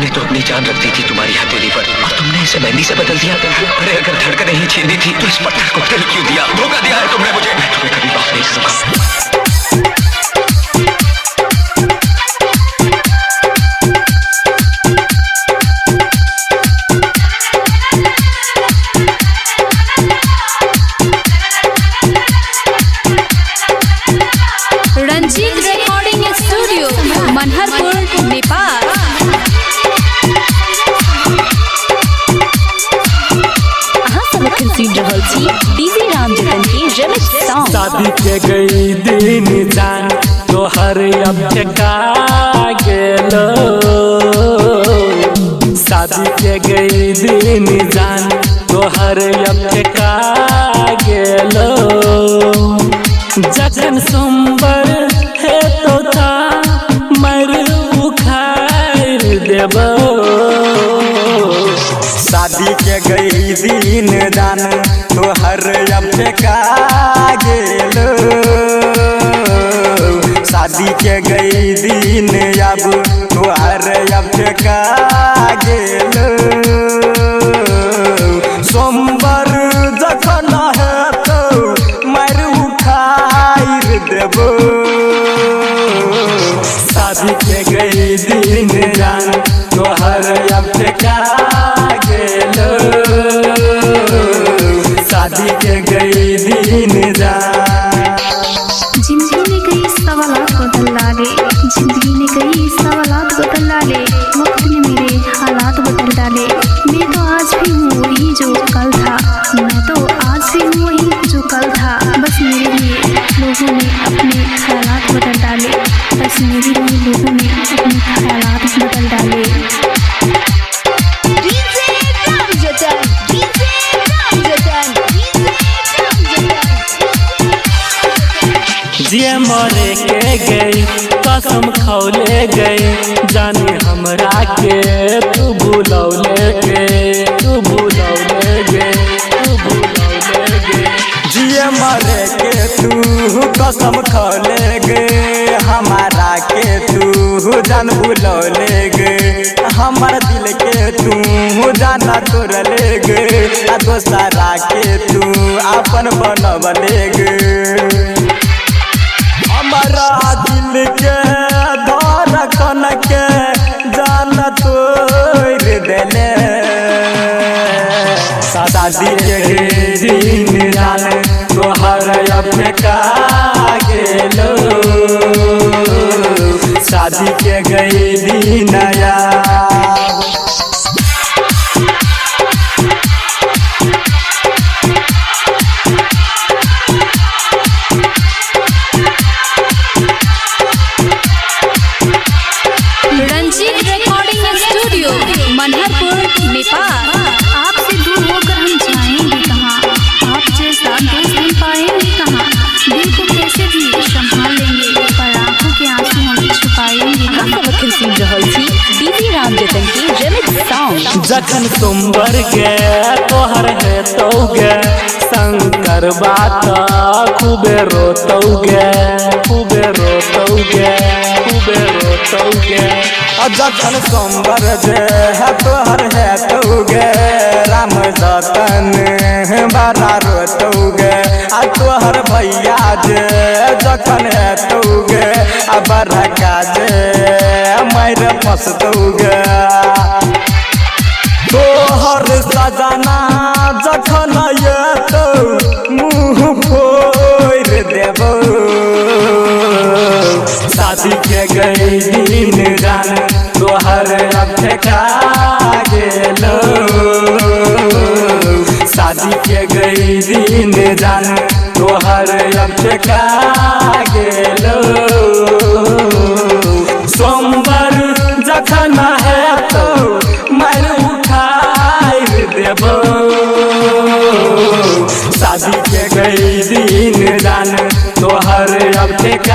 हमने तो अपनी जान रख दी थी तुम्हारी हथेली पर और तुमने इसे मेहंदी से बदल दिया। अरे अगर धड़कनें ही छीनी थी तो इस पत्थर को दिल क्यों दिया? धोखा दिया है तुमने मुझे। मैं तुम्हें कभी माफ नहीं करूंगा। Ranjit recording studio Manharpur Nepal. अहाँ सब अखन सुनि रहल छी डीजे राम जतन के रिमिक्स सॉन्ग। शादी के गई दिन जान तोहर अब ठेका गेलो। शादी के गई दिन जान तोहर अब ठेका गेलो। जखन सोमवार हे तोता मर उखाड़ देबो। शादी के गई दिन जान तोहर अब ठेका गेलो। शादी के गई दिन अब तोहर अब ठेका गेलो। सोमवार जखन हेतौ मारि उखाड़ि देबो। शादी के गई दिन जान तोहर अब ठेका गेलो। शादी के गई दिन जान। जिंदगी ने कई सवालात बदल डाले, जिंदगी ने कई सवालात बदल डाले, वक्त ने मेरे हालात बदल डाले। मैं तो आज भी हूँ वही जो कल था, मैं तो आज भी हूँ वही जो कल था। बस मेरे लिए लोगों ने अपने ख्यालात बदल डाले, बस मेरे लिए लोगों ने अपने ख्यालात बदल डाले। DJ Ram Jatan, DJ Ram Jatan, DJ Ram Jatan. जे मरे के गई कसम खौले गई, जानी हमरा के तू भुलौले गे, तू भुलौले गे, तू भुलौले गे। जिए मरे के तू कसम खौले गे, हमारा के तू जान भुलौले गे। हमर दिल के तू जान तोड़ले गे, आ दोसरा के तू अपन बनवले गे। हमारा दिल के धड़कन के जान तोड़ देले। शादी के दिन जान तोहर अब ठेका गेलो। शादी के गई दिन या। Ranjit recording studio Manharpur Nepal. आपसे दूर होकर हम जाएंगे कहाँ, आप जैसा दोस्त हम पाएंगे कहाँ। दिल को कैसे भी संभाल लेंगे, पर आंखों के आंसू हम छुपाएंगे अहाँ कहाँ। सब अखन सुनि रहल छी डीजे राम जतन के रिमिक्स सॉन्ग। जखन सोमवार गे तोहर हेतौ गे, शंकर बात खूबे रोतौ गे, खूबे रोतौ गे, खूबे रोतौ गे। जखन सोमवार जे है तोहर हेतौ गे, राम जतन बड़ा रोतौ गे। आ तोहर भैया जे जखन हेतौ गे, आ बड़का जे मारि फसतौ गे। तोहर सजना जखन एतौ मुँह फोड़ि देबौ। शादी के गई दिन जान तोहर अब ठेका गेलो। शादी के गई दिन जान तोहर अब ठेका गेलो। सोमवार जखन हेतौ मारि उखाड़ि देबो। शादी के गई दिन जान तोहर अब ठेका